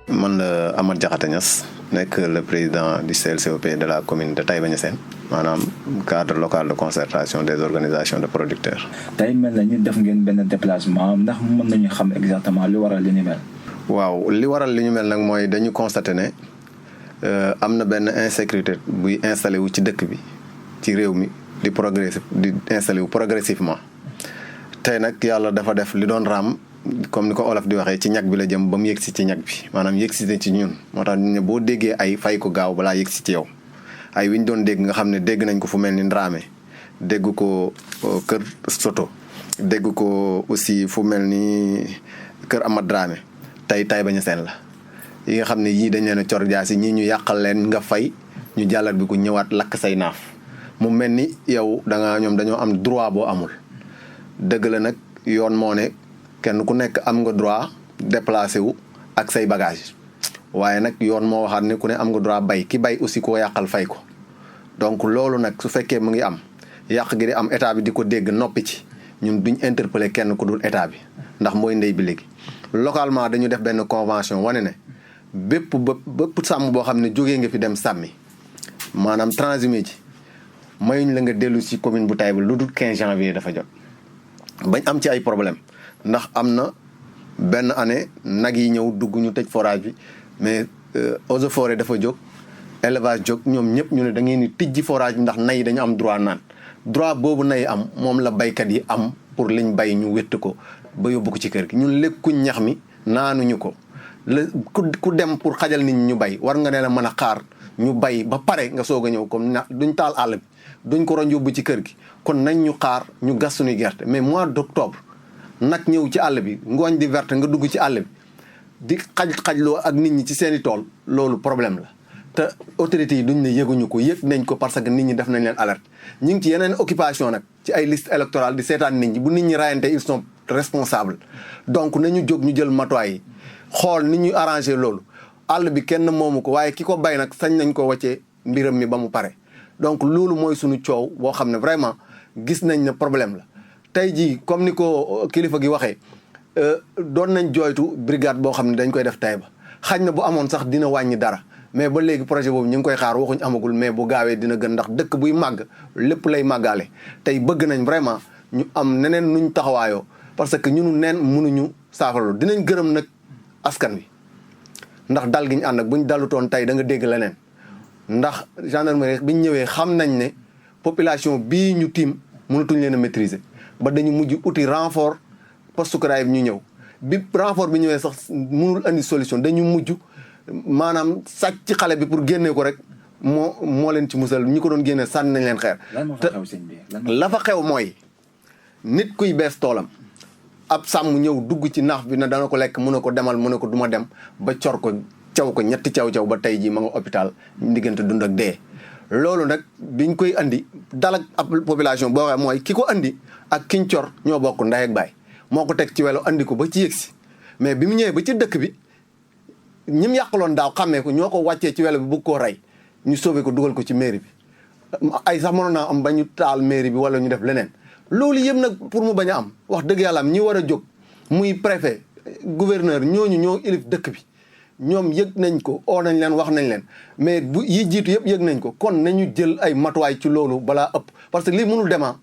man la Amath Diakhaté Niass nekk le président du CLCOP de la commune de Taïba Niassène maanaam cadre local de concertation des organisations de producteurs. tey mel na ñu def ngeen benn déplacement ndax mën nañu xam exactement li waral li ñu mel. waaw li waral li ñu mel nag mooy dañu constaté ne am na benn insécurité buy installé wu ci dëkk bi ci réew mi di installé wu progressivement tey nag yàlla dafa def li doon raam. comme ni ko olof di waxee ci ñag bi la jëm ba mu yëgsi ci ñag bi maanaam yëgsi ci ñun moo tax ne boo déggee ay fay ko gaaw balaa yëgsi ci yow ay wi ñu doon dégg nga xam ne dégg nañ ko fu mel ni Ndramé dégg ko Kër Soto dégg ko aussi fu mel ni Kër Amath Dramé tey Taïba Niassène la yi nga xam ne yii dañ leen a cor jaasi ñii ñu yàqal leen nga fay ñu jàllat bi ko ñëwaat lakk say naaf mu mel ni yow ñoom dañoo am droit boo amul dëgg la nag yoon moo ne kenn ku nekk am nga droit déplacé wu ak say bagage waaye nag yoon moo waxaat ne ku ne am nga droit bay ki bay aussi ko yàqal fay ko donc loolu nag su fekkee mu ngi am yàq gi di am état bi di ko dégg noppi ci ñun duñ interpeller kenn ku dul état bi ndax mooy ndey bi léegi localement dañu def benn convention wane ne bépp sàmm boo xam ne jógee nga fi dem sàmmi maanaam transhumé ji mayuñ la nga dellu ci commune bu Taïba lu dul 15 janvier dafa jot bañ am ci ay problème ndax am na benn année nag yi ñëw dugg ñu tëj forage bi mais eaux et forêt dafa jóg élevage jóg ñoom ñëpp ñu ne da ngeen di tijji forage bi ndax nay dañu am droit naan droit boobu nay am moom la baykat yi am pour liñ bay ñu wétt ko ba yóbbu ko ci kër gi ñun lekkuñ ñax mi naanuñu ko la ku dem pour xajal nit ñi ñu bay war nga ne la mën a xaar ñu bay ba pare nga soog a ñëw comme duñ taal àll bi duñ ko roñ yóbbu ci kër gi kon nañ ñu xaar ñu gas suñuy gerte mais mois d'octobre nag ñëw ci àll bi ngooñ di verte nga dugg ci àll bi di xajloo ak nit ñi ci seeni tool loolu problème la te autorités yi duñ ne yëguñu ko yëg nañ ko parce que nit ñi def nañ leen alerte ñu ngi ci yeneen occupation nag ci ay liste électorale di seetaan nit ñi bu nit ñi rayante ils sont responsables donc nañu jóg ñu jël matuwaay yi xool ni ñuy arrangé loolu àll bi kenn moomu ko waaye ki ko bay nag sañ nañ ko wàccee mbiram mi ba mu pare donc loolu mooy suñu coow boo xam ne vraiment gis nañ ne problème la tey jii comme ni ko kilifa gi waxee doon nañ jooytu brigade boo xam ne dañ koy def Taïba xañ na bu amoon sax dina wàññi dara mais ba léegi projet boobu ñu ngi koy xaar waxuñ amagul mais bu gaawee dina gën ndax dëkk buy màgg lépp lay màggaale tey bëgg nañ vraiment ñu am neneen nuñ taxawaayoo parce que ñunu neen mënuñu saafara dinañ gërëm nag askan wi ndax dal gi ñu ànd ak buñ dalutoon tey da nga dégg leneen ndax gendarmerie biñ ñëwee xam nañ ne population bii ñu tiim mënatuñ leen a maîtriser ba dañu mujj uti renfort poste Karaay bi ñu ñëw bi renfort bi ñëwee sax mënul andi solution dañu mujj maanaam sàcc ci xale bi pour génnee ko rek moo leen ci musal ñi ko doon génnee sànni nañ leen xeer. te la fa xew mooy nit kuy bees toolam ab sàmm ñëw dugg ci naaf bi ne dana ko lekk mu ne ko demal mu ne ko duma dem ba cor ko caw ko ñetti caw ba tey jii ma nga hôpital diggante dund ak dee. loolu nag biñ koy andi dalak ab population boo xam mooy ki ko andi ak kiñ cor ñoo bokk ndey ak baay moo ko teg ci welo andi ko ba ci yëgsi mais bi mu ñëwee ba ci dëkk bi ñim yàqaloon daaw xàmmee ko ñoo ko wàccee ci welo bi bëgg koo rey ñu sauvé ko dugal ko ci mairie bi ay sax mënoon naa am ba ñu taal mairie bi wala ñu def leneen loolu yëpp nag pour mu bañ a am wax dëgg yàlla am ñi war a jóg muy préfet gouverneur ñooñu ñoo ilif dëkk bi ñoom yëg nañ ko oo nañ leen wax nañ leen mais bu yi jiitu yëpp yëg nañ ko kon nañu jël ay matuwaay ci loolu balaa ëpp parce que lii mënul dema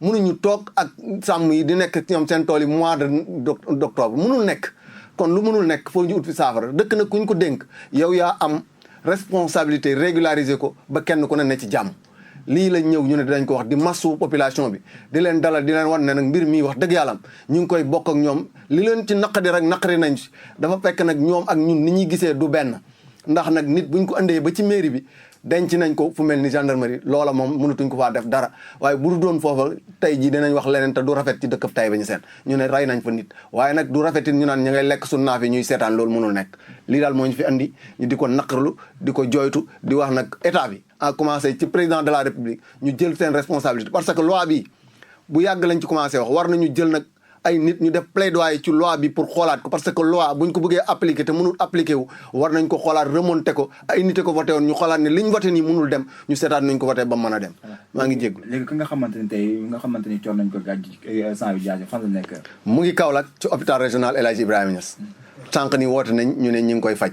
mënuñu toog ak sàmm yi di nekk ñoom seen tool yi mois d'octobre mënul nekk kon lu mënul nekk foo ñu ut fi saafara dëkk nag kuñ ko dénk yow yaa am responsabilité régulariser ko ba kenn ku ne ci jàmm lii la ñëw ñu ne dinañ ko wax di masu population bi di leen dalal di leen wan ne nag mbir mii wax dëgg yàlla ñu ngi koy bokk ak ñoom li leen ci naqadi rek naqari nañ ci dafa fekk nag ñoom ak ñun ni ñuy gisee du benn ndax nag nit buñ ko andee ba ci mairie bi denc nañ ko fu mel ni gendarmerie loola moom mënatuñ ko faa def dara waaye bu du doon foofa tey jii dinañ wax leneen te du rafet ci dëkkab Taïba Niassène ñu ne rey nañ fa nit waaye nag du rafetit ñu naan ñu ngay lekk suñu naaf yi ñuy seetaan loolu mënul nekk lii daal moo ñu fi andi ñu di ko naqarlu di ko jooytu di wax nag état bi a commencé ci président de la république ñu jël seen responsabilité parce que loi bi bu yàgg lañ ci commencé wax war nañu jël nag ay nit ñu def plaidoyer ci loi bi pour xoolaat ko parce que loi buñ ko bëggee appliquer te mënul appliquer wu war nañ ko xoolaat remonter ko ay nit ko voté woon ñu xoolaat ne liñ voté nii mënul dem ñu seetaat nañ ko voté ba mën a dem maa ngi jéggul léegi ki nga xamante ni tey nga xamante ni coor nañ ko gàjj sang bi jaase fan la nekk mu ngi Kaolack ci hôpital régional El Hadji Ibrahima Niass sànq ni woote nañ ñu ne ñi ngi koy faj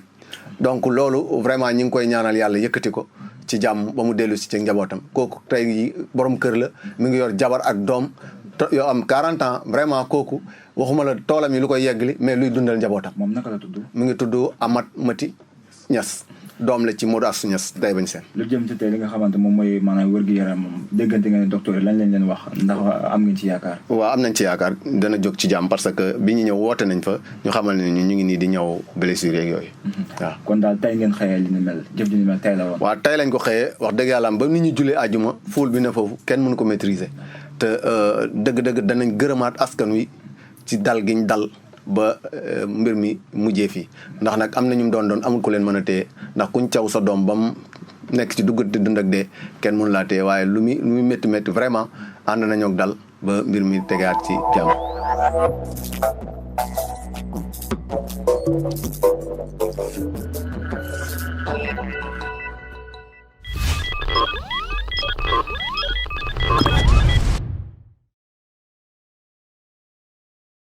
donc loolu vraiment ñi ngi koy ñaanal yàlla yëkkati ko ci jàmm ba mu dellu si ci njabootam kooku tey borom kër la mi ngi yor jabar ak doom yoo am 40 ans vraiment kooku waxuma la toolam yi lu koy yeggali mais luy dundal njabootam. moom naka la tudd. mi ngi tudd Amath Mati Niass doom la ci Modou Assou Niass day bañ seen. lu jëm ci tey li nga xamante moom mooy maanaam wér-gu-yaram moom déggante nga ne docteur yi lañ leen wax ndax am ngeen ci yaakaar. waaw am nañ ci yaakaar dana jóg ci jàmm parce que bi ñu ñëw woote nañ fa ñu xamal ne ñu ngi nii di ñëw blessure yeeg yooyu. waaw kon daal tey ngeen xëyee li ni mel jëf ji ni mel tey la woon. waaw tey lañ ko xëyee wax dëgg yàlla ba nit ñu julee àjjuma fuul bi ne foofu kenn mënu ko maîtriser te dëgg-dëgg danañ gërëmaat askan wi ci dal giñ dal. ba mbir mi mujjee fii ndax nag am na ñu doon amul ku leen mën a téye ndax kuñ caw sa doom ba mu nekk ci duggante dund ak dee kenn mënu laa téye waaye lu muy métti métti vraiment ànd nañoo ak dal ba mbir mi tegaat ci jàmm.